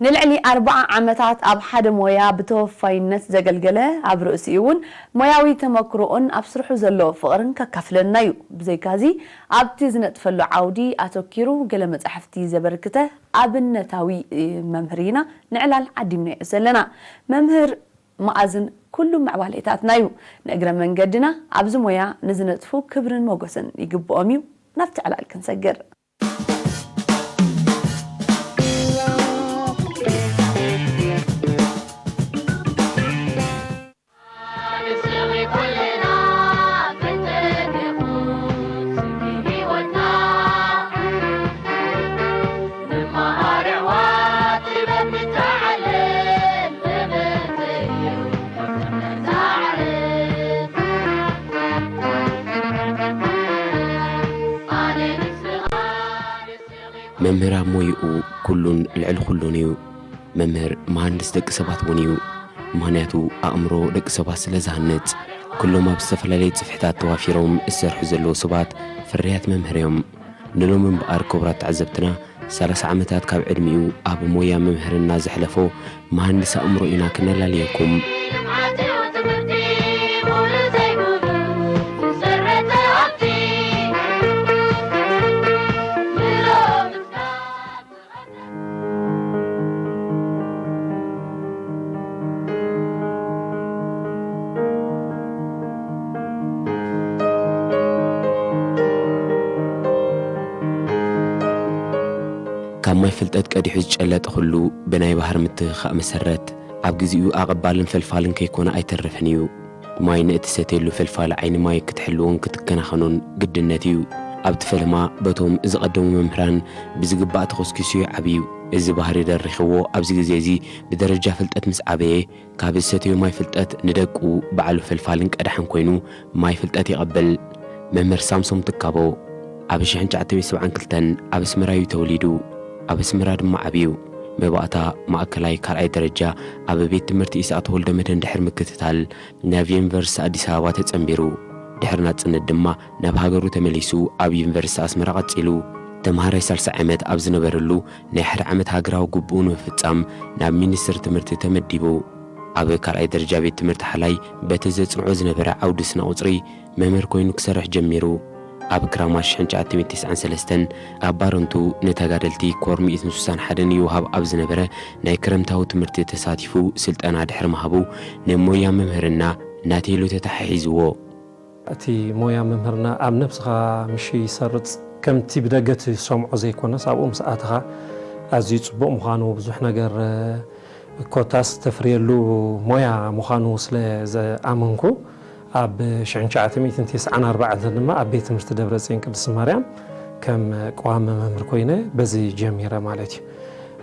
ንልዕሊ ኣርብዓ ዓመታት ኣብ ሓደ ሞያ ብተወፋይነት ዘገልገለ፣ ኣብ ርእሲኡ እውን ሞያዊ ተመክሮኡን ኣብ ስርሑ ዘለዎ ፍቕርን ከካፍለና እዩ። ብዘይካዚ፣ ኣብቲ ዝነጥፈሉ ዓውዲ ኣተኪሩ ገለ መጻሕፍቲ ዘበርክተ ኣብነታዊ መምህር ኢና ንዕላል ዓዲምናዮ ዘለና። መምህር መኣዝን ኩሉ ምዕባሌታትና እዩ። ንእግረ መንገድና ኣብዚ ሞያ ንዝነጥፉ ክብርን ሞገስን ይግብኦም እዩ። ናብቲ ዕላል ክንሰግር። መምህር ኣብ ሞይኡ ኩሉን ልዕሊ ኩሉን እዩ። መምህር መሃንድስ ደቂ ሰባት እውን እዩ። ምኽንያቱ ኣእምሮ ደቂ ሰባት ስለ ዝሃንጽ፣ ኩሎም ኣብ ዝተፈላለዩ ጽፍሕታት ተዋፊሮም ዝሰርሑ ዘለዉ ሰባት ፍርያት መምህር እዮም። ንሎሚ እምበኣር ክቡራት ተዓዘብትና፣ ሰላሳ ዓመታት ካብ ዕድሚኡ ኣብ ሞያ መምህርና ዘሕለፎ መሃንድስ ኣእምሮ ኢና ክነላልየኩም። ካብ ማይ ፍልጠት ቀዲሑ ዝጨለጠ ኩሉ ብናይ ባህሪ ምትኽኻእ መሰረት ኣብ ግዜኡ ኣቐባልን ፈልፋልን ከይኮነ ኣይተርፍን እዩ። ማይ ንእትሰትየሉ ፈልፋሊ ዓይኒ ማይ ክትሕልዎን ክትከናኸኖን ግድነት እዩ። ኣብቲ ፈለማ በቶም ዝቐደሙ መምህራን ብዝግባእ ተኾስኪሱ ይዓብዩ። እዚ ባህሪ ደሪኽዎ ኣብዚ ግዜ እዚ ብደረጃ ፍልጠት ምስ ዓበየ ካብ ዝሰትዮ ማይ ፍልጠት ንደቁ ባዕሉ ፈልፋልን ቀዳሕን ኮይኑ ማይ ፍልጠት ይቐብል። መምህር ሳምሶም ትካቦ ኣብ ሽሕን ትሽዓተ ሚእትን ሰብዓን ክልተን ኣብ ኣስመራ እዩ ተወሊዱ። ኣብ ኣስመራ ድማ ዓብዩ። መባእታ ማእከላይ ካልኣይ ደረጃ ኣብ ቤት ትምህርቲ ኢስኣ ተወልደ መድህን ድሕሪ ምክትታል ናብ ዩኒቨርሲቲ ኣዲስ ኣበባ ተጸንቢሩ። ድሕሪ ናጽነት ድማ ናብ ሃገሩ ተመሊሱ ኣብ ዩኒቨርሲቲ ኣስመራ ቀጺሉ። ተምሃራይ ሳልሳይ ዓመት ኣብ ዝነበረሉ ናይ ሓደ ዓመት ሃገራዊ ግቡኡ ንምፍጻም ናብ ሚኒስትሪ ትምህርቲ ተመዲቡ። ኣብ ካልኣይ ደረጃ ቤት ትምህርቲ ሓላይ በቲ ዘጽንዖ ዝነበረ ዓውዲ ስነ ቁጽሪ መምህር ኮይኑ ክሰርሕ ጀሚሩ። ኣብ ክራማት ሽሕን ትሽዓተ ሚእትን ተስዓን ሰለስተን ኣብ ባረንቱ ንተጋደልቲ ኮር ሚእትን ስሳን ሓደን ይወሃብ ኣብ ዝነበረ ናይ ክረምታዊ ትምህርቲ ተሳቲፉ ስልጠና ድሕሪ ምሃቡ ንሞያ መምህርና ናተይሉ ተተሓሒዝዎ። እቲ ሞያ መምህርና ኣብ ነብስኻ ምሽ ይሰርጽ፣ ከምቲ ብደገ ትሰምዖ ዘይኮነስ ኣብኡ ምስ ኣተኻ ኣዝዩ ጽቡቕ ምዃኑ ብዙሕ ነገር ኮታስ ተፍርየሉ ሞያ ምዃኑ ስለ ዝኣመንኩ ኣብ ሽሕን ትሽዓተ ሚእትን ተስዓን ኣርባዕተን ድማ ኣብ ቤት ትምህርቲ ደብረጽዮን ቅድስቲ ማርያም ከም ቀዋሚ መምህር ኮይነ በዚ ጀሚረ ማለት እዩ።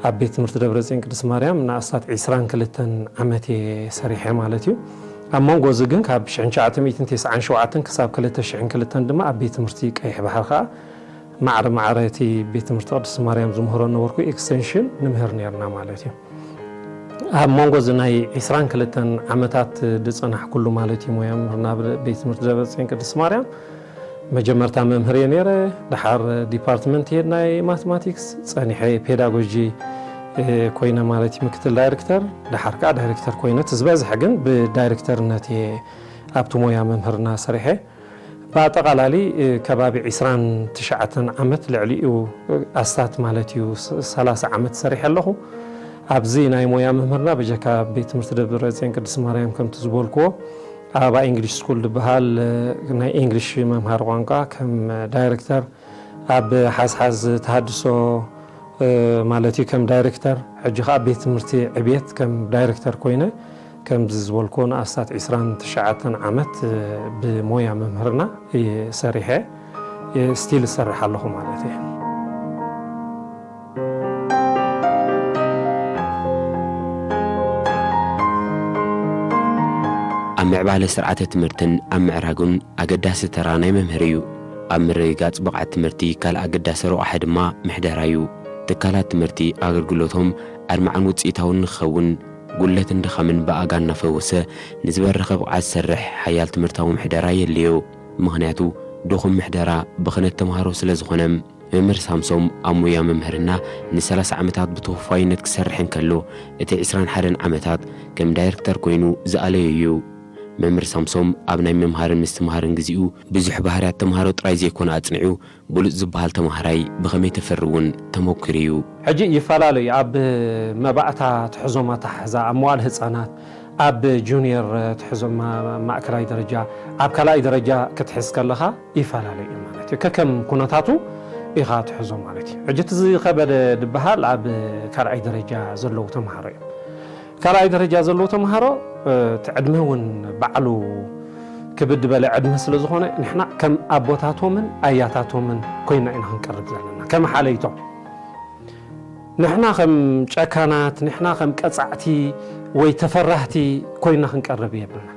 ኣብ ቤት ትምህርቲ ደብረጽዮን ቅድስቲ ማርያም ንኣስታት ዒስራን ክልተን ዓመት እየ ሰሪሐ ማለት እዩ። ኣብ መንጎ እዚ ግን ካብ ሽሕን ትሽዓተ ሚእትን ተስዓን ሸውዓተን ክሳብ ክልተ ሽሕን ክልተን ድማ ኣብ ቤት ትምህርቲ ቀይሕ ባሕሪ ከኣ ማዕረ ማዕረ እቲ ቤት ትምህርቲ ቅድስቲ ማርያም ዝምህሮ ነበርኩ ኤክስቴንሽን ንምህር ነርና ማለት እዩ። ኣብ መንጎ እዚ ናይ ዒስራን ክልተን ዓመታት ዝጸናሕኩሉ ማለት እዩ ሞያ መምህርና ኣብ ቤት ትምህርቲ ደብረጽዮን ቅድስቲ ማርያም መጀመርታ መምህር እየ ነይረ። ድሓር ዲፓርትመንት ሄድ ናይ ማቴማቲክስ ጸኒሐ ፔዳጎጂ ኮይነ ማለት እዩ ምክትል ዳይሬክተር። ድሓር ከዓ ዳይሬክተር ኮይነ እቲ ዝበዝሐ ግን ብዳይሬክተርነት እየ ኣብቲ ሞያ መምህርና ሰሪሐ። ብኣጠቓላሊ ከባቢ ዒስራን ትሽዓተን ዓመት ልዕሊኡ ኣስታት ማለት እዩ ሰላሳ ዓመት ሰሪሐ ኣለኹ። ኣብዚ ናይ ሞያ መምህርና በጀካ ቤት ትምህርቲ ደብረጽዮን ቅድስቲ ማርያም ከምቲ ዝበልክዎ ኣበባ ኢንግሊሽ ስኩል ዝበሃል ናይ ኢንግሊሽ መምሃሪ ቋንቋ ከም ዳይሬክተር ኣብ ሓዝሓዝ ተሃድሶ ማለት እዩ ከም ዳይሬክተር፣ ሕጂ ከዓ ቤት ትምህርቲ ዕብየት ከም ዳይሬክተር ኮይነ ከምዚ ዝበልክዎ ንኣስታት ዒስራን ትሽዓተን ዓመት ብሞያ መምህርና እየ ሰሪሐ፣ ስቲል እሰርሕ ኣለኹ ማለት እየ። ኣብ ምዕባለ ስርዓተ ትምህርትን ኣብ ምዕራጉን ኣገዳሲ ተራ ናይ መምህር እዩ። ኣብ ምርግጋጽ ብቕዓት ትምህርቲ ካልእ ኣገዳሲ ረቋሒ ድማ ምሕደራ እዩ። ትካላት ትምህርቲ ኣገልግሎቶም ኣድማዕን ውጽኢታውን ንክኸውን ጉድለትን ድኻምን ብኣጋ እናፈወሰ ንዝበረኸ ብቕዓት ዝሰርሕ ሓያል ትምህርታዊ ምሕደራ የድልዮ። ምኽንያቱ ድኹም ምሕደራ ብኽነት ተምሃሮ ስለ ዝኾነ። መምህር ሳምሶም ኣብ ሞያ መምህርና ንሰላሳ ዓመታት ብተወፋይነት ክሰርሕ እንከሎ፣ እቲ ዕስራን ሓደን ዓመታት ከም ዳይረክተር ኮይኑ ዝኣለዮ እዩ። መምህር ሳምሶም ኣብ ናይ ምምሃርን ምስትምሃርን ግዜኡ ብዙሕ ባህርያት ተምሃሮ ጥራይ ዘይኮነ ኣጽኒዑ፣ ብሉጽ ዝበሃል ተምሃራይ ብኸመይ ተፍሪ እውን ተመኩሩ እዩ። ሕጂ ይፈላለዩ። ኣብ መባእታ ትሕዞም ኣተሓሕዛ፣ ኣብ መዋል ህጻናት፣ ኣብ ጁኒየር ትሕዞም ማ-፣ ማእከላይ ደረጃ፣ ኣብ ካልኣይ ደረጃ ክትሕዝ ከለኻ ይፈላለዩ እዩ ማለት እዩ። ከከም ኩነታቱ ኢኻ ትሕዞ ማለት እዩ። ሕጂ እቲ ዝኸበደ ዝበሃል ኣብ ካልኣይ ደረጃ ዘለዉ ተምሃሮ እዮም። ካልኣይ ደረጃ ዘለዉ ተምሃሮ፣ እ፣ እቲ ዕድመ እውን ባዕሉ ክብድ በለ ዕድመ ስለ ዝኾነ፣ ንሕና ከም ኣቦታቶምን ኣያታቶምን ኮይና ኢና ክንቀርብ ዘለና፣ ከም ሓለይቶም። ንሕና ከም ጨካናት፣ ንሕና ከም ቀጻዕቲ ወይ ተፈራህቲ ኮይና ክንቀርብ የብልና።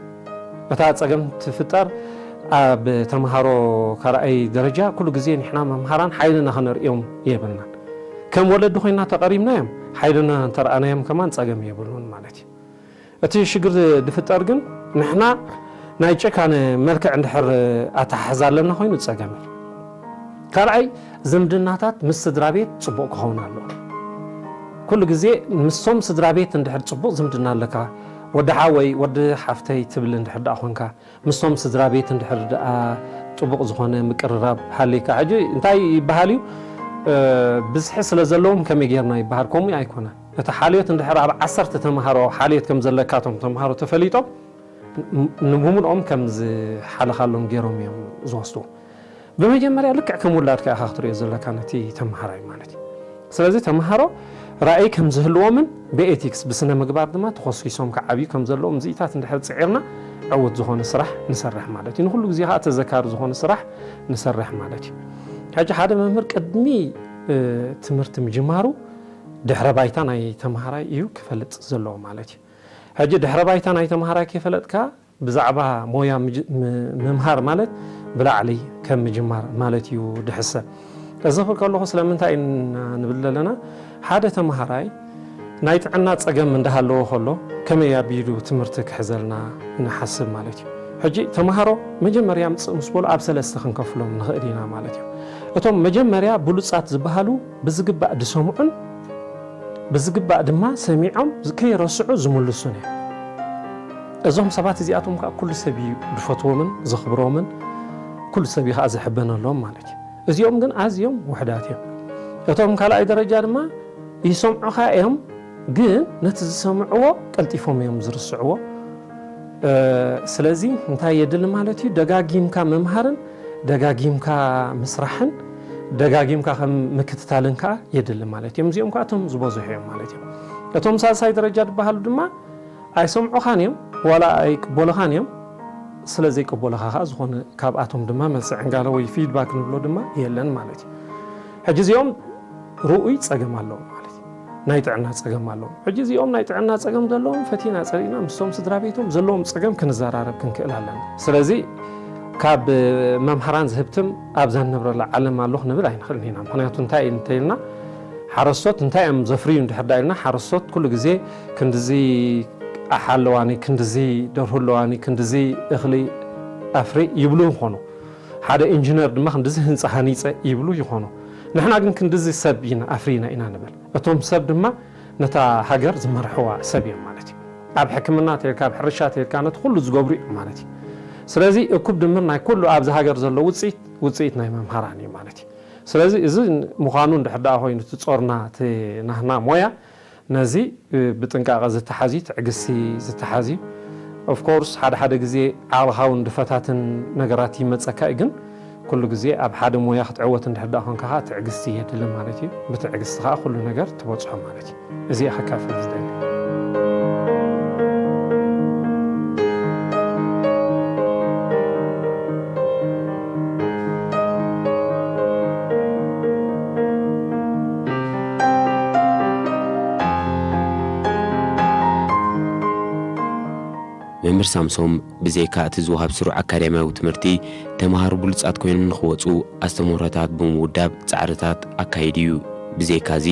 እታ ጸገም ትፍጠር ኣብ ተምሃሮ ካልኣይ ደረጃ፣ ኩሉ ግዜ ንሕና መምሃራን ሓይልና ከነርእዮም የብልናን። ከም ወለዲ ኮይና ተቐሪብናዮም፣ ሓይልና እንተረኣናዮም ከማን ጸገም የብሉን ማለት እዩ። እቲ ሽግር ዝፍጠር ግን ንሕና ናይ ጨካነ መልክዕ እንድሕር ኣተሓሕዛ ኣለና ኮይኑ ጸገም እዩ። ካልኣይ፣ ዝምድናታት ምስ ስድራ ቤት ጽቡቕ ክኸውን ኣለዎ። ኩሉ ግዜ ምስቶም ስድራ ቤት እንድሕር ጽቡቕ ዝምድና ኣለካ፣ ወዲ ሓወይ፣ ወዲ ሓፍተይ ትብል እንድሕር ደኣ ኾንካ፣ ምስቶም ስድራ ቤት እንድሕር ደኣ ጥቡቕ ዝኾነ ምቅርራብ ሃልይካ፣ ሕጂ እንታይ ይበሃል እዩ? እ፣ ብዝሒ ስለ ዘለዎም ከመይ ጌርና ይበሃል፣ ከምኡ ኣይኮነን። እቲ ሓልዮት እንድሕር ኣብ ዓሰርተ ተምሃሮ ሓልዮት ከም ዘለካ እቶም ተምሃሮ ተፈሊጦም፣ ን-፣ ንብምልኦም ከም ዝሓለኻሎም ገይሮም እዮም ዝወስድዎ። ብመጀመርያ ልክዕ ከም ውላድካ ኢኻ ክትሪኦ ዘለካ ነቲ ተምሃራይ ማለት እዩ። ስለዚ ተምሃሮ ራእይ ከም ዝህልዎምን ብኤቲክስ፣ ብስነ ምግባር ድማ ተኾስኪሶም ክዓብዩ ከም ዘለዎም እዚኢታት እንድሕር ጽዒርና ዕዉት ዝኾነ ስራሕ ንሰርሕ ማለት እዩ። ንኹሉ ግዜ ከኣ ተዘካሪ ዝኾነ ስራሕ ንሰርሕ ማለት እዩ። ሕጂ ሓደ መምህር ቅድሚ፣ እ፣ ትምህርቲ ምጅማሩ ድሕረ ባይታ ናይ ተምሃራይ እዩ ክፈልጥ ዘለዎ ማለት እዩ። ሕጂ ድሕረ ባይታ ናይ ተምሃራይ ከይፈለጥካ ብዛዕባ ሞያ ምጅ-፣ ም-፣ ምምሃር ማለት ብላዕሊ ከም ምጅማር ማለት እዩ ድሕሰብ። እዚ ክብል ከለኹ ስለምንታይ ኢና ንብል ዘለና? ሓደ ተምሃራይ ናይ ጥዕና ጸገም እንዳሃለዎ ከሎ ከመይ ኣቢሉ ትምህርቲ ክሕዘልና ንሓስብ ማለት እዩ። ሕጂ ተምሃሮ መጀመርያ ምጽእ ምስ በሉ ኣብ ሰለስተ ክንከፍሎም ንኽእል ኢና ማለት እዩ። እቶም መጀመርያ ብሉጻት ዝበሃሉ ብዝግባእ ዝሰምዑን ብዝግባእ ድማ ሰሚዖም ከይረስዑ ዝምልሱን እዮም። እዞም ሰባት እዚኣቶም ከኣ ኩሉ ሰብ እዩ ዝፈትዎምን ዘኽብሮምን ኩሉ ሰብ እዩ ከኣ ዝሕበነሎም ማለት እዩ። እዚኦም ግን ኣዝዮም ውሑዳት እዮም። እቶም ካልኣይ ደረጃ ድማ ይሰምዑኻ እዮም፣ ግን ነቲ ዝሰምዕዎ ቀልጢፎም እዮም ዝርስዕዎ። እ፣ ስለዚ እንታይ የድሊ ማለት እዩ? ደጋጊምካ ምምሃርን ደጋጊምካ ምስራሕን ደጋጊምካ ከም ምክትታልን ከኣ የድሊ ማለት እዮም። እዚኦም ከኣ እቶም ዝበዝሑ እዮም ማለት እዮም። እቶም ሳልሳይ ደረጃ ዝበሃሉ ድማ ኣይሰምዑኻን እዮም፣ ዋላ ኣይቅበሉኻን እዮም። ስለ ዘይቅበሉኻ ከኣ ዝኾነ ካብኣቶም ድማ መልሲ ዕንጋለ ወይ ፊድባክ ንብሎ ድማ የለን ማለት እዩ። ሕጂ እዚኦም ርኡይ ጸገም ኣለዎም ማለት እዩ። ናይ ጥዕና ጸገም ኣለዎም። ሕጂ እዚኦም ናይ ጥዕና ጸገም ዘለዎም ፈቲና ጸሊእና ምስቶም ስድራ ቤቶም ዘለዎም ጸገም ክንዘራረብ ክንክእል ኣለና። ስለዚ ካብ መምሃራን ዝህብትም ኣብዛ ንነብረላ ዓለም ኣሎ ክንብል ኣይንኽእልን ኢና። ምኽንያቱ እንታይ እዩ እንተኢልና ሓረስቶት እንታይ እዮም ዘፍርዩ እንድሕር ዳ ኢልና፣ ሓረስቶት ኩሉ ግዜ ክንድዚ ኣሓ ኣለዋኒ፣ ክንድዚ ደርሁ ኣለዋኒ፣ ክንድዚ እኽሊ ኣፍሪ ይብሉ ይኾኑ። ሓደ ኢንጂነር ድማ ክንድዚ ህንጻ ሃኒጸ ይብሉ ይኾኑ። ንሕና ግን ክንድዚ ሰብ ኢና ኣፍሪና ኢና ንብል። እቶም ሰብ ድማ ነታ ሃገር ዝመርሕዋ ሰብ እዮም ማለት እዩ። ኣብ ሕክምና ተልካ፣ ኣብ ሕርሻ ተልካ፣ ነቲ ኩሉ ዝገብሩ እዮም ማለት እዩ። ስለዚ እኩብ ድምር ናይ ኩሉ ኣብዚ ሃገር ዘሎ ውጽኢት፣ ውጽኢት ናይ መምሃራን እዩ ማለት እዩ። ስለዚ እዚ ምዃኑ እንድሕር ደኣ ኮይኑ እቲ ጾርና፣ እቲ ናህና ሞያ፣ ነዚ ብጥንቃቐ ዝተሓዝ እዩ፣ ትዕግስቲ ዝተሓዝ እዩ። ኦፍኮርስ ሓደ ሓደ ግዜ ዓቕልኻ እውን ድፈታትን ነገራት ይመጸካ እዩ፣ ግን ኩሉ ግዜ ኣብ ሓደ ሞያ ክትዕወት እንድሕር ደኣ ኮንካ ኸዓ ትዕግስቲ የድሊ ማለት እዩ። ብትዕግስቲ ኸዓ ኩሉ ነገር ትበጽሖ ማለት እዩ። እዚ እየ ከካፍል ዝደሊ። መምህር ሳምሶም ብዘይካ እቲ ዝወሃብ ስሩዕ ኣካዳሚያዊ ትምህርቲ፣ ተምሃሮ ብሉጻት ኮይኖም ንኽወጹ ኣስተምህሮታት ብምውዳብ ጻዕርታት ኣካይዱ እዩ። ብዘይካዚ፣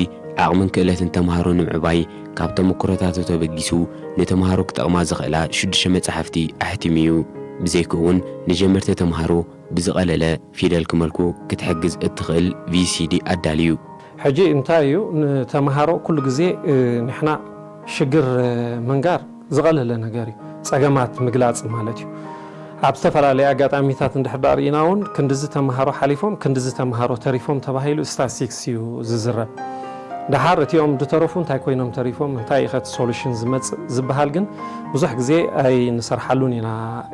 ዓቕምን ክእለትን ተምሃሮ ንምዕባይ ካብ ተመኩሮታቱ ተበጊሱ ንተምሃሮ ክጠቕማ ዝኽእላ ሽዱሽተ መጻሕፍቲ ኣሕቲሙ እዩ። ብዘይክኡ እውን ንጀመርቲ ተምሃሮ ብዝቐለለ ፊደል ክመልኩ ክትሕግዝ እትኽእል ቪሲዲ ኣዳልዩ። ሕጂ እንታይ እዩ ንተምሃሮ ኩሉ ግዜ ንሕና ሽግር ምንጋር ዝቐለለ ነገር እዩ። ጸገማት ምግላጽ ማለት እዩ። ኣብ ዝተፈላለየ ኣጋጣሚታት እንድሕር ዳኣ ርኢና እውን ክንድዚ ተምሃሮ ሓሊፎም ክንድዚ ተምሃሮ ተሪፎም ተባሂሉ ስታትስቲክስ እዩ ዝዝረብ። ደሓር እቲኦም ዝተረፉ እንታይ ኮይኖም ተሪፎም እንታይ ኢኸት ሶሉሽን ዝመጽእ ዝበሃል ግን ብዙሕ ግዜ ኣይንሰርሓሉን ኢና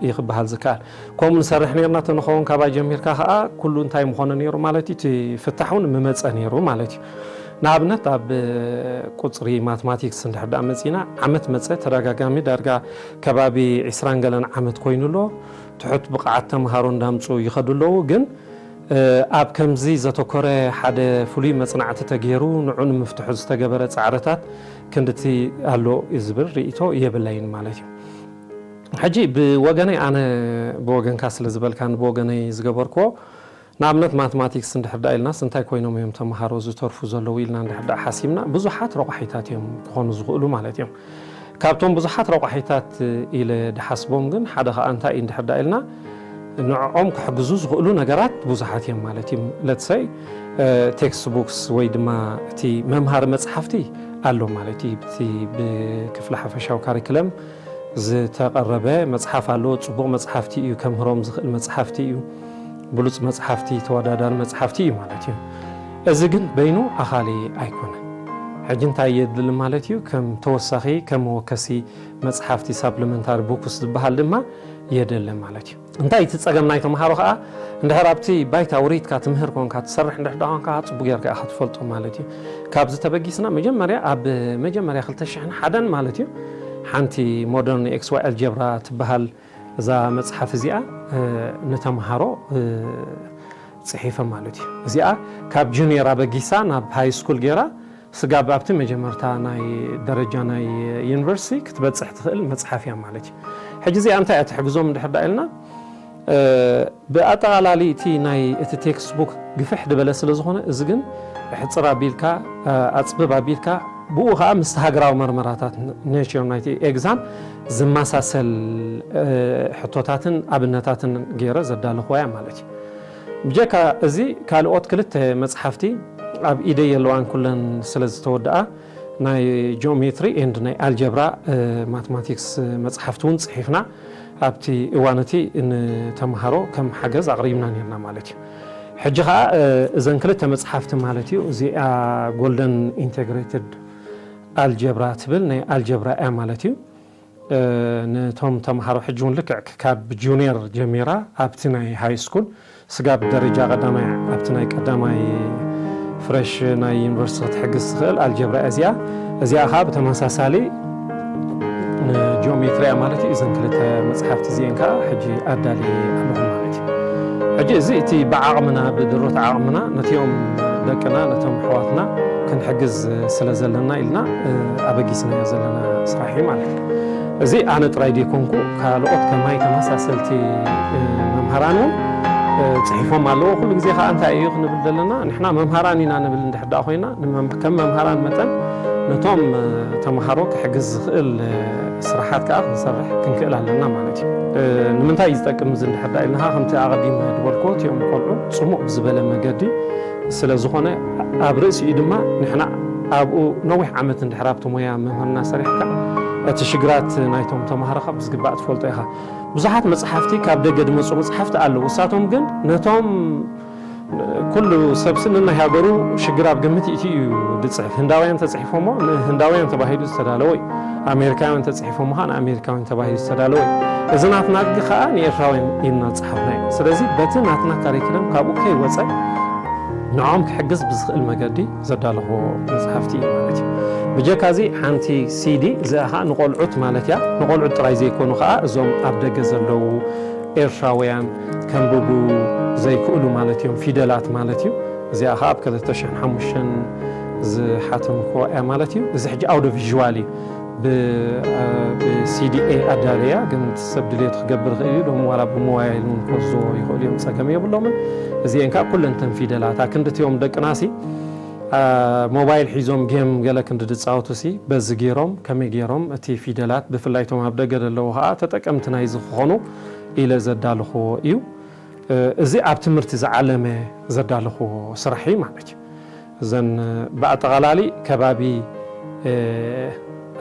ይኽበሃል ዝከኣል። ከምኡ ንሰርሕ ነርና ተንኸውን ካባይ ጀሚርካ ከዓ ኩሉ እንታይ ምኾነ ነይሩ ማለት እዩ እቲ ፍታሕ እውን ምመፀ ነይሩ ማለት እዩ። ንኣብነት ኣብ ቁፅሪ ማትማቲክስ እንድሕር ደኣ መፂና ዓመት መፀ ተደጋጋሚ ዳርጋ ከባቢ ዒስራን ገለን ዓመት ኮይኑ ኣሎ። ትሑት ብቕዓት ተምሃሮ እንዳምፁ ይኸዱ ኣለዉ ግን ኣብ ከምዚ ዘተኮረ ሓደ ፍሉይ መፅናዕቲ ተገይሩ ንዑ ንምፍትሑ ዝተገበረ ፃዕርታት ክንድቲ ኣሎ ዝብል ርእቶ የብለይን ማለት እዩ። ሕጂ ብወገነይ ኣነ ብወገንካ ስለ ዝበልካን ብወገነይ ዝገበርክዎ ንኣብነት ማትማቲክስ እንድሕር ዳ ኢልናስ እንታይ ኮይኖም እዮም ተምሃሮ ዝተርፉ ዘለዉ ኢልና እንድሕር ዳ ሓሲብና ብዙሓት ረቋሒታት እዮም ክኾኑ ዝኽእሉ ማለት እዮም። ካብቶም ብዙሓት ረቋሒታት ኢለ ድሓስቦም ግን ሓደ ከዓ እንታይ እዩ እንድሕር ዳ ኢልና ንዕኦም ክሕግዙ ዝኽእሉ ነገራት ብዙሓት እዮም ማለት እዩ። ለትሰይ ቴክስት ቡክስ ወይ ድማ እቲ መምሃሪ መፅሓፍቲ ኣሎ ማለት እዩ። እቲ ብክፍሊ ሓፈሻዊ ካሪክለም ዝተቐረበ መፅሓፍ ኣሎ። ፅቡቕ መፅሓፍቲ እዩ፣ ከምህሮም ዝኽእል መፅሓፍቲ እዩ፣ ብሉፅ መፅሓፍቲ፣ ተወዳዳሪ መፅሓፍቲ እዩ ማለት እዩ። እዚ ግን በይኑ ኣኻሊ ኣይኮነን። ሕጂ እንታይ የድሊ ማለት እዩ? ከም ተወሳኺ ከም መወከሲ መፅሓፍቲ ሳፕሊመንታሪ ቡክስ ዝበሃል ድማ የደለ ማለት እዩ። እንታይ እቲ ፀገም ናይ ተምሃሮ ከዓ እንድሕር ኣብቲ ባይታ ውሪድካ ትምህር ኮንካ ትሰርሕ እንድሕር ዳ ኮንካ ፅቡቅ ጌርካ ኢኻ ትፈልጦ ማለት እዩ። ካብዚ ተበጊስና መጀመርያ ኣብ መጀመርያ ክልተ ሽሕን ሓደን ማለት እዩ ሓንቲ ሞደርን ኤክስ ዋይ ኣልጀብራ ትበሃል እዛ መፅሓፍ እዚኣ ንተምሃሮ ፅሒፈ ማለት እዩ። እዚኣ ካብ ጁኒየር ኣበጊሳ ናብ ሃይ ስኩል ገይራ ስጋብ ኣብቲ መጀመርታ ናይ ደረጃ ናይ ዩኒቨርሲቲ ክትበፅሕ ትኽእል መፅሓፍ እያ ማለት እዩ። ሕጂ እዚኣ እንታይ እያ ትሕግዞም እንድሕር ዳ ኢልና ብኣጠቓላሊ እቲ ናይ እቲ ቴክስት ቡክ ግፍሕ ዝበለ ስለ ዝኾነ እዚ ግን ሕፅር ኣቢልካ ኣፅብብ ኣቢልካ ብኡ ከዓ ምስቲ ሃገራዊ መርመራታት ኔቸር ናይቲ ኤግዛም ዝመሳሰል ሕቶታትን ኣብነታትን ገይረ ዘዳለኹዋ እያ ማለት እዩ። ብጀካ እዚ ካልኦት ክልተ መፅሓፍቲ ኣብ ኢደይ የለዋን ኩለን ስለ ዝተወድኣ ናይ ጂኦሜትሪ ኤንድ ናይ ኣልጀብራ ማትማቲክስ መፅሓፍቲ እውን ፅሒፍና ኣብቲ እዋን እቲ ንተምሃሮ ከም ሓገዝ ኣቕሪብና ነርና ማለት እዩ። ሕጂ ከዓ እዘን ክልተ መፅሓፍቲ ማለት እዩ እዚኣ ጎልደን ኢንቴግሬትድ ኣልጀብራ ትብል ናይ ኣልጀብራ እያ ማለት እዩ። ነቶም ተምሃሮ ሕጂ እውን ልክዕ ካብ ጁኒየር ጀሚራ ኣብቲ ናይ ሃይ ስኩል ስጋብ ደረጃ ቀዳማይ ኣብቲ ናይ ቀዳማይ ፍረሽ ናይ ዩኒቨርሲቲ ክትሕግዝ ትኽእል ኣልጀብራ እዚኣ እዚኣ ከዓ ብተመሳሳሊ ንጂኦሜትሪያ ማለት እዩ እዘን ክልተ መፅሓፍቲ እዚአን ከዓ ሕጂ ኣዳሊ ኣለኹ ማለት እዩ። ሕጂ እዚ እቲ ብዓቕምና ብድሮት ዓቕምና ነቲኦም ደቅና ነቶም ኣሕዋትና ክንሕግዝ ስለ ዘለና ኢልና ኣበጊስናዮ ዘለና ስራሕ እዩ ማለት እዩ። እዚ ኣነ ጥራይ ዘይኮንኩ ካልኦት ከማይ ተመሳሰልቲ መምሃራን እውን ፅሒፎም ኣለዎ። ኩሉ ግዜ ከዓ እንታይ እዩ ክንብል ዘለና ንሕና መምሃራን ኢና ንብል እንድሕር ደኣ ኮይና ከም መምሃራን መጠን ነቶም ተምሃሮ ክሕግዝ ዝኽእል ስራሓት ከዓ ክንሰርሕ ክንክእል ኣለና ማለት እዩ። ንምንታይ እዩ ዝጠቅም እዚ እንድሕር ደኣ ኢልና ከምቲ ኣቐዲመ ዝበልክዎ እቲኦም ቆልዑ ፅሙቕ ብዝበለ መገዲ ስለ ዝኾነ ኣብ ርእሲኡ ድማ ንሕና ኣብኡ ነዊሕ ዓመት እንድሕር ኣብቲ ሞያ መምህርና ሰሪሕካ እቲ ሽግራት ናይቶም ተምሃሮኻ ብዝግባእ ትፈልጦ ኢኻ። ብዙሓት መፅሓፍቲ ካብ ደገ ዝመፁ መፅሓፍቲ ኣለዉ። እሳቶም ግን ነቶም ኩሉ ሰብሲ ነናይ ሃገሩ ሽግር ኣብ ግምት ይእቲ እዩ ዝፅሕፍ። ህንዳውያን ተፅሒፎሞ ንህንዳውያን ተባሂሉ ዝተዳለወ እዩ። ኣሜሪካውያን ተፅሒፎሞ ከዓ ንኣሜሪካውያን ተባሂሉ ዝተዳለወ እዩ። እዚ ናትና ሕጊ ከዓ ንኤርትራውያን ኢና ዝፀሓፍናዮ። ስለዚ በቲ ናትና ካሪክለም ካብኡ ከይወፀ ንዕኦም ክሕግዝ ብዝኽእል መገዲ ዘዳለኹዎ መፅሓፍቲ እዩ ማለት እዩ። ብጀካ እዚ ሓንቲ ሲዲ እዚኣ ከዓ ንቆልዑት ማለት እያ። ንቆልዑት ጥራይ ዘይኮኑ ከዓ እዞም ኣብ ደገ ዘለዉ ኤርትራውያን ከንብቡ ዘይክእሉ ማለት እዮም ፊደላት ማለት እዩ። እዚኣ ከዓ ኣብ ክልተ ሽሕን ሓሙሽተን ዝሓተምክዋ እያ ማለት እዩ። እዚ ሕጂ ኣውዶ ቪዥዋል እዩ። ብሲዲኤ ኣዳለያ ግን ሰብ ድልየቱ ክገብር ይኽእል እዩ። ሎም ዋላ ብሞባይል እውን ክወስድዎ ይኽእሉ እዮም፣ ፀገም የብሎምን። እዚአን ከዓ ኩለንተን ፊደላት ኣክንድትዮም ደቅናሲ ሞባይል ሒዞም ጌም ገለ ክንዲ ዝፃወቱ ሲ በዚ ገይሮም ከመይ ገይሮም እቲ ፊደላት ብፍላይ ቶም ኣብ ደገ ዘለዉ ከዓ ተጠቀምቲ ናይዚ ክኾኑ ኢለ ዘዳልኽዎ እዩ። እዚ ኣብ ትምህርቲ ዝዓለመ ዘዳለኽዎ ስራሕ እዩ ማለት እዩ። እዘን ብኣጠቓላሊ ከባቢ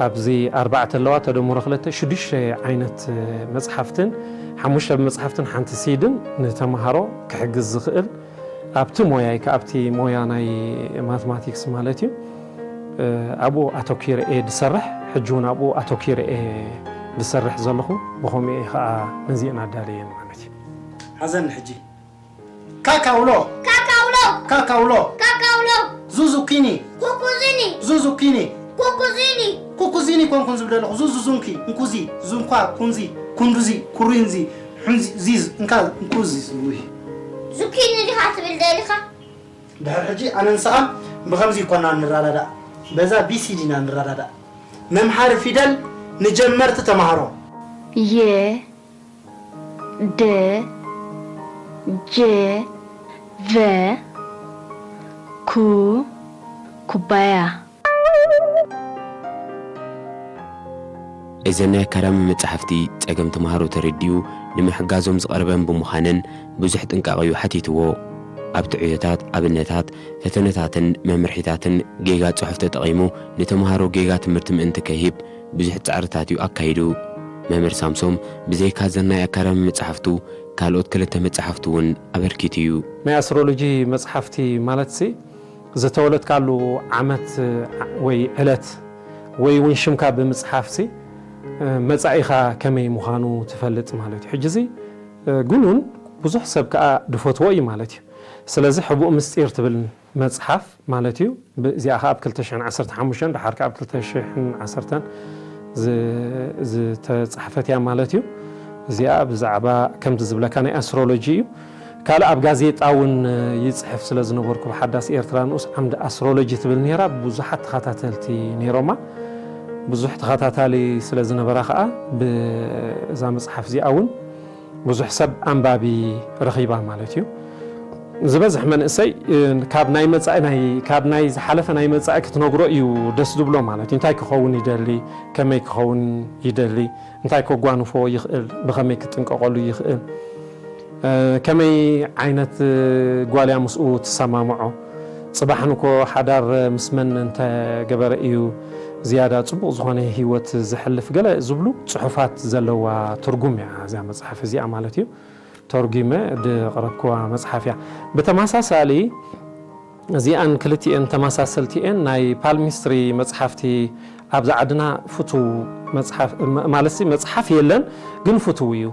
ኣብዚ ኣርባዕተ ኣለዋ፣ ተደምሮ ክልተ ሽዱሽተ ዓይነት መፅሓፍትን ሓሙሽተ መፅሓፍትን ሓንቲ ሲድን ንተምሃሮ ክሕግዝ ዝኽእል ኣብቲ ሞያይ ከ ኣብቲ ሞያ ናይ ማትማቲክስ ማለት እዩ። ኣብኡ ኣተኪረ እየ ዝሰርሕ፣ ሕጂ እውን ኣብኡ ኣተኪረ እየ ዝሰርሕ ዘለኹ። ብኸምኡ እየ ከዓ ነዚአን ኣዳልየን ማለት እዩ። ሓዘኒ ሕጂ። ካካውሎ። ካካውሎ። ካካውሎ። ካካውሎ። ዙዙኪኒ። ኩኩዚኒ። ዙዙኪኒ። ኩኩዚኒ። ኩኩዚኒ ኮንኩን ዝብል ዘለኹ። ዙዙ ዙንኪ። እንኩዚ። ዙንኳ። ኩንዚ። ኩንዱዚ። ኩሪንዚ። ሕንዚ። ዚዝ። እንካ። እንኩዚ። ዝውሂ። ዙኪኒ ዲኻ ትብል ደሊኻ? ድሕር ሕጂ ኣነ ንስኻ ብኸምዚ ይኮና ንረዳዳእ። በዛ ቢሲዲ ኢና ንረዳዳእ። መምሓሪ ፊደል ንጀመርቲ ተምሃሮ። የ፣ ደ፣ ጀ፣ ቨ፣ ኩ፣ ኩባያ። እዘን ናይ ኣካዳሚ መጻሕፍቲ ጸገም ተምሃሮ ተረዲኡ ንምሕጋዞም ዝቐረበን ብምዃነን ብዙሕ ጥንቃቐ'ዩ ሓቲትዎ። ኣብቲ ዕዮታት ኣብነታት፣ ፈተነታትን መምርሒታትን ጌጋ ጽሑፍ ተጠቒሙ ንተምሃሮ ጌጋ ትምህርቲ ምእንቲ ከይህብ ብዙሕ ጻዕርታት'ዩ ኣካይዱ። መምህር ሳምሶም ብዘይካ እዘን ናይ ኣካዳሚ መጻሕፍቱ ካልኦት ክልተ መጻሕፍቲ እውን ኣበርኪቱ'ዩ። ናይ ኣስትሮሎጂ መጽሓፍቲ ማለትሲ ዝተወለድካሉ ዓመት ወይ ዕለት ወይ እውን ሽምካ ብምፅሓፍሲ መፃኢኻ ከመይ ምዃኑ ትፈልጥ ማለት እዩ። ሕጂ እዚ ግኑን ብዙሕ ሰብ ከዓ ድፈትዎ እዩ ማለት እዩ። ስለዚ ሕቡእ ምስጢር ትብል መፅሓፍ ማለት እዩ። እዚኣ ከዓ ኣብ ክልተ ሽሕን ዓሰርተ ሓሙሽተን ደሓር ከዓ ኣብ ክልተ ሽሕን ዓሰርተን ዝተፃሕፈት እያ ማለት እዩ። እዚኣ ብዛዕባ ከምዚ ዝብለካ ናይ ኣስትሮሎጂ እዩ። ካልእ ኣብ ጋዜጣ እውን ይፅሕፍ ስለ ዝነበርኩ ብሓዳስ ኤርትራ ንኡስ ዓምዲ ኣስትሮሎጂ ትብል ነይራ። ብዙሓት ተኸታተልቲ ነይሮማ። ብዙሕ ተኸታታሊ ስለ ዝነበራ ከዓ ብእዛ መፅሓፍ እዚኣ እውን ብዙሕ ሰብ ኣንባቢ ረኺባ ማለት እዩ። ዝበዝሕ መንእሰይ ካብ ናይ መፃኢ ናይ ካብ ናይ ዝሓለፈ ናይ መፃኢ ክትነግሮ እዩ ደስ ዝብሎ ማለት እዩ። እንታይ ክኸውን ይደሊ፣ ከመይ ክኸውን ይደሊ፣ እንታይ ከጓንፎ ይኽእል፣ ብኸመይ ክጥንቀቐሉ ይኽእል፣ ከመይ ዓይነት ጓልያ ምስኡ ትሰማምዖ፣ ፅባሕ ንኮ ሓዳር ምስ መን እንተገበረ እዩ ዝያዳ ፅቡቕ ዝኾነ ህይወት ዝሕልፍ፣ ገለ ዝብሉ ፅሑፋት ዘለዋ ትርጉም እያ እዚኣ መፅሓፍ እዚኣ ማለት እዩ። ተርጒመ ድቕረብክዋ መፅሓፍ እያ። ብተመሳሳሊ እዚኣን ክልቲኤን ተመሳሰልቲኤን ናይ ፓልሚስትሪ መፅሓፍቲ ኣብዛ ዓድና ፍቱው መፅሓፍ ማለትሲ መፅሓፍ የለን ግን ፍቱው እዩ።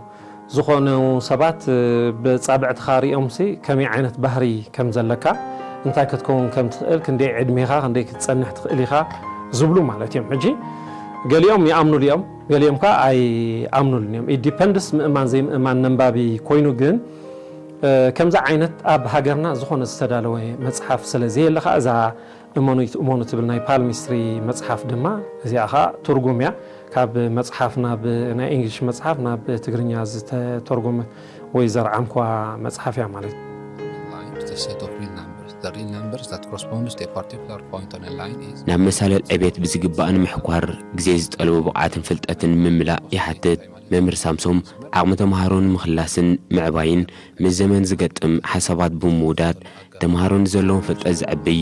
ዝኾኑ ሰባት ብፃብዕትኻ ሪኦምሲ ከመይ ዓይነት ባህሪ ከም ዘለካ እንታይ ክትከውን ከም ትኽእል ክንደይ ዕድሜኻ ክንደይ ክትፀንሕ ትኽእል ኢኻ ዝብሉ ማለት እዮም። ሕጂ ገሊኦም ይኣምኑሉ እዮም፣ ገሊኦም ከዓ ኣይኣምኑሉን እዮም። ኢት ዲፐንድስ ምእማን ዘይምእማን ነንባቢ ኮይኑ ግን ከምዚ ዓይነት ኣብ ሃገርና ዝኾነ ዝተዳለወ መፅሓፍ ስለ ዘየለ ከዓ እዛ እመኑ ይትእመኑ ትብል ናይ ፓልሚስትሪ መፅሓፍ ድማ እዚኣ ከዓ ትርጉም እያ። ካብ መፅሓፍ ናብ ናይ እንግሊሽ መፅሓፍ ናብ ትግርኛ ዝተተርጎመት ወይ ዘርዓምኩዋ መፅሓፍ እያ ማለት እዩ። Lines, the set of real numbers. The real numbers that corresponds to a particular point on a line is ናብ መሳልል ዕቤት ብዝግባእ ንምሕኳር ግዜ ዝጠልቦ ብቕዓትን ፍልጠትን ምምላእ ይሓትት። መምህር ሳምሶም ዓቕሚ ተምሃሮ ንምኽላስን ምዕባይን ምስ ዘመን ዝገጥም ሓሳባት ብምውዳድ ተምሃሮ ንዘለዎም ፍልጠት ዘዕብይ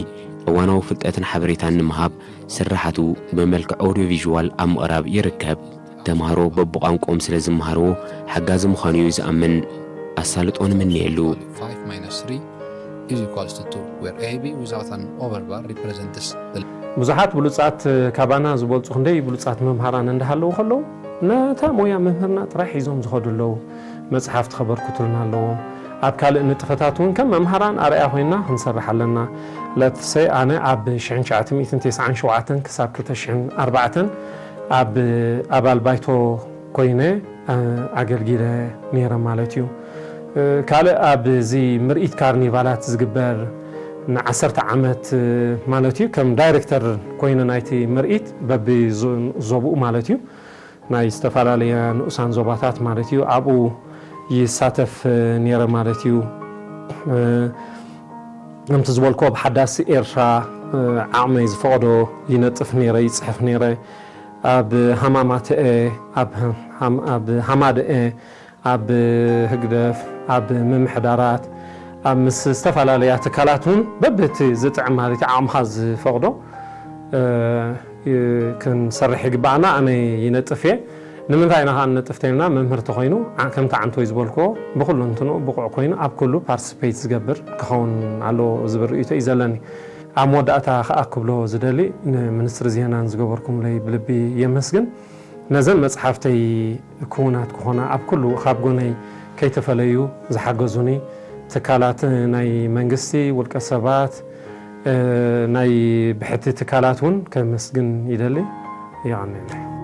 እዋናዊ ፍልጠትን ሓበሬታን ንምሃብ ስርሓቱ ብመልክዕ ኦድዮ ቪዥዋል ኣብ ምቕራብ ይርከብ። ተምሃሮ በብቋንቋኦም ስለ ዝመሃርዎ ሓጋዚ ምዃኑ እዩ ዝኣምን። ኣሳልጦ ንምነየሉ። Five minus three is equals to two, where A B without an over bar represents the ብዙሓት ብሉጻት ካባና ዝበልጹ ክንደይ ብሉጻት መምሃራን እንዳሃለዉ ከለዉ ነታ ሞያ መምህርና ጥራይ ሒዞም ዝኸዱ ኣለዉ። መጽሓፍቲ ከበርክቱልና ኣለዎም። ኣብ ካልእ ንጥፈታት እውን ከም መምሃራን ኣርኣያ ኮይንና ክንሰርሕ ኣለና። ለትሰይ ኣነ ኣብ ሽሕን ትሽዓተ ሚእትን ተስዓን ሸውዓተን ክሳብ ክልተ ሽሕን ኣርባዕተን ኣብ ኣባል ባይቶ ኮይነ ኣገልጊለ ነይረ ማለት እዩ። ካልእ ኣብዚ ምርኢት ካርኒቫላት ዝግበር ንዓሰርተ ዓመት ማለት እዩ ከም ዳይሬክተር ኮይነ ናይቲ ምርኢት በቢ ዞብኡ ማለት እዩ ናይ ዝተፈላለየ ንኡሳን ዞባታት ማለት እዩ ኣብኡ ይሳተፍ ነይረ ማለት እዩ። ከምቲ ዝበልኮ ብሓዳስ ኤርትራ ዓቕመይ ዝፈቕዶ ይነጥፍ ነይረ ይፅሕፍ ነይረ። ኣብ ሃማማተኤ፣ ኣብ ሃማደኤ፣ ኣብ ህግደፍ፣ ኣብ ምምሕዳራት ኣብ ምስ ዝተፈላለያ ትካላት እውን በብቲ ዝጥዕም ማለት ዓቕምኻ ዝፈቕዶ ክንሰርሕ ይግባኣና። ኣነ ይነጥፍ እየ። ንምንታይ ኢና ከዓ ንነጥፍ ተይልና? መምህር ተኮይኑ ከምቲ ዓንቶይ ዝበልክዎ ብኩሉ እንትንኡ ብቑዕ ኮይኑ ኣብ ኩሉ ፓርቲስፔት ዝገብር ክኸውን ኣለዎ ዝብል ርእይቶ እዩ ዘለኒ። ኣብ መወዳእታ ከዓ ክብሎ ዝደሊ፣ ንሚኒስትሪ ዜናን ዝገበርኩምለይ ብልቢ የመስግን። ነዘን መፅሓፍተይ ክውናት ክኾና ኣብ ኩሉ ካብ ጎነይ ከይተፈለዩ ዝሓገዙኒ ትካላት ናይ መንግስቲ፣ ውልቀ ሰባት፣ ናይ ብሕቲ ትካላት እውን ከመስግን ይደሊ። የቐንየለይ።